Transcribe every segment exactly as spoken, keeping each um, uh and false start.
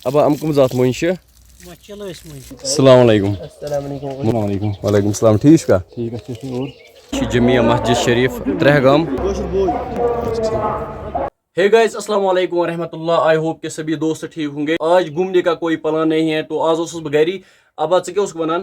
ابا، یِم کٕم ذات مۄنٛجہِ چھِ؟ مۄنٛجہِ چھِ لٲسۍ مۄنٛجہِ۔ السلام علیکم۔ السلام علیکم۔ السلام علیکم۔ وعلیکم السلام۔ ٹھیٖک چھُکھا؟ ٹھیٖک، اَصٕل پٲٹھۍ۔ اور؟ یہِ چھِ جمعیہ مسجد شریف ترٛےٚ گام۔ Hey guys, السلام علیکم ورحمۃ اللہ۔ I hope کہ سبھی دوست ٹھیک ہوں گے۔ آج گھومنے کا کوئی پلان نہیں ہے، تو آز اوسُس بہٕ گری۔ ابا، ژٕ کیٛاہ اوسُکھ وَنان؟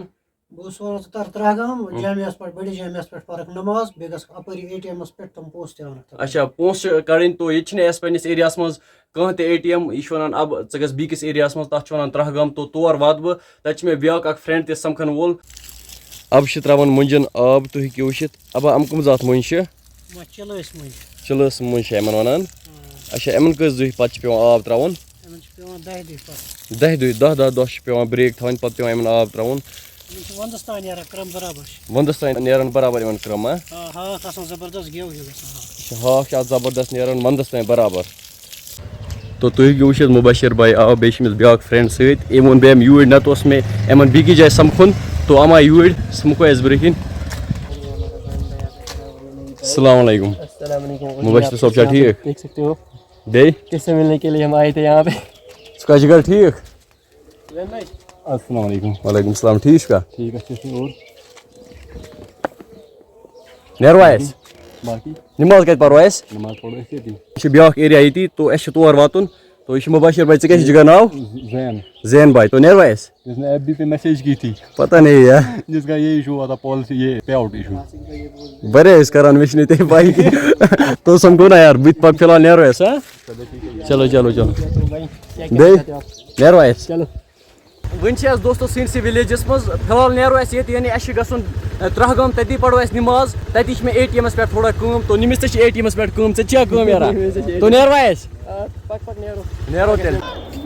بہٕ اوسُس وَنان، ژٕ تَر ترٛےٚ گام، ہُم۔ جامعس پٮ۪ٹھ، بٔڑِس جامعس پٮ۪ٹھ پَرَکھ نماز، بیٚیہِ گژھکھ اَپٲری اے ٹی اٮ۪مَس پٮ۪ٹھ تِم پونٛسہٕ تہِ اَنَکھ تَتھ۔ اچھا، پونٛسہٕ چھِ کَڑٕنۍ، تو ییٚتہِ چھِنہٕ اَسہِ پنٛنِس ایریاہَس منٛز کانٛہہ تہِ اے ٹی ایم۔ یہِ چھُ وَنان، اب ژٕ گژھ بیٚیِس ایریاہَس منٛز، تَتھ چھِ وَنان ترٛہ گام، تو تور واتہٕ بہٕ، تَتہِ چھُ مےٚ بیٛاکھ اَکھ friend تہِ سَمکھَن وول۔ اب چھِ ترٛاوان مۄنٛجَن آب، تُہۍ ہیٚکِو وٕچھِتھ۔ ابا، یِم کٕم ذات مۄنٛجہِ چھِ؟ مۄنٛجہِ چھِ لٲسۍ مۄنٛجہِ۔ چھِ لٲسۍ مۄنٛجہِ چھِ یِمَن وَنان۔ آ۔ اچھا، یِمَن کٔژ دۄہہِ پَتہٕ چھِ پٮ۪وان آب ترٛاوُن؟ یِمَن چھِ پٮ۪وان دَہہِ دۄہہِ پَتہٕ۔ دَہہِ دۄہہِ، دَہ، دَہ دۄہ چھِ پٮ۪وان break تھاوٕنۍ، پَتہٕ پٮ۪وان یِمَن آب ترٛاوُن۔ یِمَن چھِ وَندَس تام نیران کرٛم برابر چھِ۔ وَندَس تام نیران برابر یِمَن کرٛم، ہا؟ آ، ہاکھ آسان زبردست، گٮ۪و ہیوٗ گژھان ہاکھ۔ اچھا، ہاکھ چھِ اَتھ زبردست نیران وَندَس تام برابر۔ تو تُہۍ ہیٚکِو وٕچھِتھ، مُبشِر بھائی آو، بیٚیہِ چھِ أمِس بیٛاکھ friend سۭتۍ۔ أمۍ ووٚن، بہٕ یِمہٕ یوٗرۍ، نَتہٕ اوس مےٚ یِمَن بیٚکِس جایہِ سَمکھُن، تو یِم آے یوٗرۍ، سَمکھو اَسہِ برٛونٛہہ کِنۍ۔ السلام علیکم۔ السلام علیکم۔ مُبشِر صٲب چھا ٹھیٖک؟ دیکھ سکتے ہو۔ بیٚیہِ؟ کس سے ملنے کے لیے ہم آئے تھے یہاں پہ۔ ژٕ کَتہِ چھُکھ ٹھیٖک؟ السلام علیکم۔ وعلیکم السلام، ٹھیٖک چھُکھا؟ ٹھیٖک، اچھے سے۔ اور؟ نیروا أسۍ؟ باقی؟ نماز کَتہِ پَرو أسۍ؟ نماز پَرو أسۍ ییٚتی۔ یہِ چھُ بیٛاکھ area ییٚتی، تو اَسہِ چھُ تور واتُن۔ تو یہِ چھُ مُبشِر بھائی، ژےٚ کیٛاہ چھُ جِگر ناو؟ زین۔ زین بھائی، تو نیروا أسۍ؟ اس نے ایف بی پہ message کی تھی۔ پتہ نہیں یار۔ جس کا یہ issue ہوا تھا، policy، یہ payout issue۔ بڑے اس کران مےٚ چھُنہٕ تہِ پَے کینٛہہ۔ تو سمکھو نا یار، بہٕ تہِ پَکہٕ فی الحال نیرو أسۍ، ہا؟ چلو، چلو، چلو۔ بیٚیہِ نیرو أسۍ۔ چلو۔ وٕنۍ چھِ أسۍ دوستو سٲنِسٕے villageس منٛز۔ فی الحال نیرو أسۍ ییٚتہِ، یعنی اَسہِ چھُ گژھُن، اَ، ترٛہ گام، تَتی پَرو أسۍ نِماز، تَتی چھِ مےٚ اے ٹی اٮ۪مَس پٮ۪ٹھ تھوڑا کٲم، تو نٔمِس تہِ چھِ اے ٹی اٮ۪مَس پٮ۪ٹھ کٲم، ژےٚ تہِ چھےٚ کٲم یارا؟ مےٚ تہِ چھِ اے ٹی اٮ۪م۔ تو نیروا أسۍ؟ آ، پَکھ پَکھ نیرو۔ نیرو تیٚلہِ۔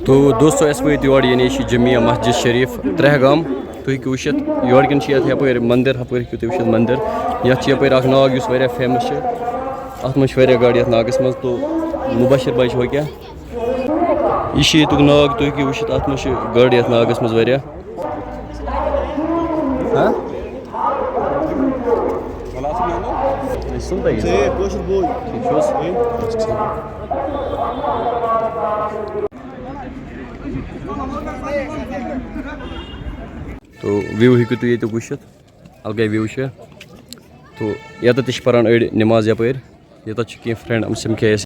تو دوستو، اَسہِ وٲتۍ یور، یعنی چھِ جمعیہ مسجد شریف ترٛےٚ گام۔ تُہۍ ہیٚکِو وٕچھِتھ، یورٕ کِنۍ چھِ یَتھ یَپٲرۍ مندِر، ہُپٲرۍ ہیٚکِو تُہۍ وٕچھِتھ مندِر۔ یَتھ چھِ یَپٲرۍ اَکھ ناگ یُس واریاہ famous چھِ۔ اَتھ منٛز چھِ واریاہ گاڈٕ یَتھ ناگَس منٛز، تو مُبشِر بھائی چھِ ہُہ کیٛاہ؟ یہِ چھِ ییٚتیُک ناگ، تُہۍ ہیٚکِو وٕچھِتھ، اَتھ منٛز چھِ گاڈٕ یَتھ ناگَس منٛز واریاہ۔ ہاں؟ تو view ہیٚکِو تُہۍ ییٚتیُک وٕچھِتھ، الگٕے view چھِ۔ تو ییٚتٮ۪تھ تہِ چھِ پَران أڑۍ نٮ۪ماز یَپٲرۍ، ییٚتٮ۪تھ چھِ کینٛہہ friend، یِم سَمکھے اَسہِ۔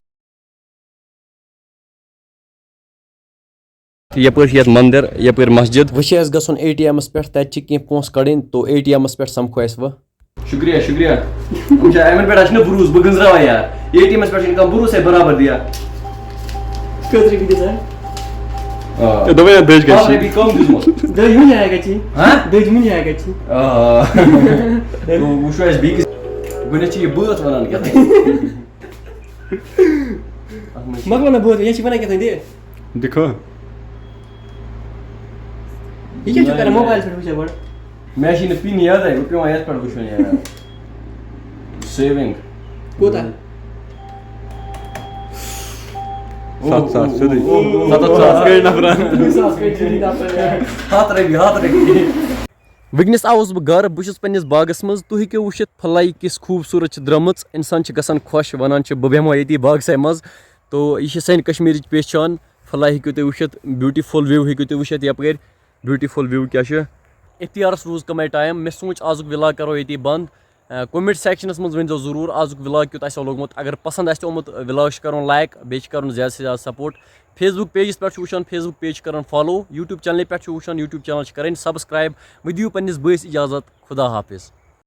تہٕ یَپٲرۍ چھِ یَتھ مندِر، یَپٲرۍ مسجد۔ وۄنۍ چھِ اَسہِ گژھُن اے ٹی اٮ۪مَس پٮ۪ٹھ، تَتہِ چھِ کینٛہہ پونٛسہٕ کَڑٕنۍ، تو اے ٹی اٮ۪مَس پٮ۪ٹھ سَمکھو اَسہِ وۄنۍ۔ شُکریہ، شُکریہ۔ یِم چھِ، یِمَن پٮ۪ٹھ چھِنہٕ بروسہٕ، بہٕ گٔنٛزراوَے یار۔ اے ٹی اٮ۪مَس پٮ۪ٹھ چھِنہٕ کانٛہہ بروسَے برابر دِیا۔ کٔژ رۄپیہِ دِژ؟ آ۔ ہے، دوٚپمَے نا، دٔج گژھِ۔ ہَتھ رۄپیہِ کَم دیُتمُت۔ دٔج مُنہِ آیہِ گژھِ۔ ہہ؟ دٔج مُنہِ آیہِ گژھِ۔ آ۔ تو وٕچھو اَسہِ بیٚیہِ کِس، گۄڈٕنٮ۪تھ چھِ یہِ بٲتھ وَنان کیٛاہ تام۔ اَتھ منٛز چھِ مۄکلو نا بٲتھ، یہِ چھِ وَنان کیٛاہ تام دِ۔ دِکھو۔ یہِ کیٛاہ چھُ کران موبایلَس پٮ۪ٹھ وٕچھان گۄڈٕ؟ مےٚ چھِ نہٕ پِن یادٕے، وۄنۍ پٮ۪وان یَتھ پٮ۪ٹھ وٕچھُن یہِ۔ Saving۔ کوٗتاہ؟ ستھ ساس سیوٚدُے۔ اوہ، اوہ، اوہ، ستتھ ساس اوہ۔ گٔے نفرَن۔ تٕرٛہ ساس گٔے ڈیلی نفرَن۔ ہَتھ رۄپیہِ، ہَتھ رۄپیہِ۔ وٕنکیٚنَس آوُس بہٕ گَرٕ، بہٕ چھُس پنٛنِس باغَس منٛز۔ تُہۍ ہیٚکِو وٕچھِتھ پھٕلَے کِژھ خوٗبصوٗرت چھِ درٛٲمٕژ۔ اِنسان چھِ گژھان خۄش، وَنان چھِ، "بہٕ بیٚہمہٕ ہا ییٚتی باغسٕے منٛز۔" تو یہِ چھِ سانہِ کشمیٖرٕچ پہچان۔ پھٕلَے ہیٚکِو تُہۍ وٕچھِتھ، beautiful view ہیٚکِو تُہۍ وٕچھِتھ یَپٲرۍ۔ Beautiful view کیٛاہ چھُ؟ اِختیارَس روٗز کَمٕے time، مےٚ سوٗنٛچ آزُک vlog کَرو ییٚتی بنٛد۔ اَ، comment sectionَس منٛز ؤنۍزیو ضروٗر آزُک vlog کیُتھ آسیو لوٚگمُت۔ اگر پسنٛد آسہِ آمُت، vlog چھِ کَرُن like، بیٚیہِ چھِ کَرُن زیادٕ سے زیادٕ support۔ Facebook pageَس پٮ۪ٹھ چھُ وٕچھان، Facebook page چھِ کَرُن follow، YouTube channelہِ پٮ۪ٹھ چھُ وٕچھان، YouTube channel چھِ کَرٕنۍ subscribe۔ وۄنۍ دِیِو پنٛنِس بٲیِس اِجازت، خدا حافظ۔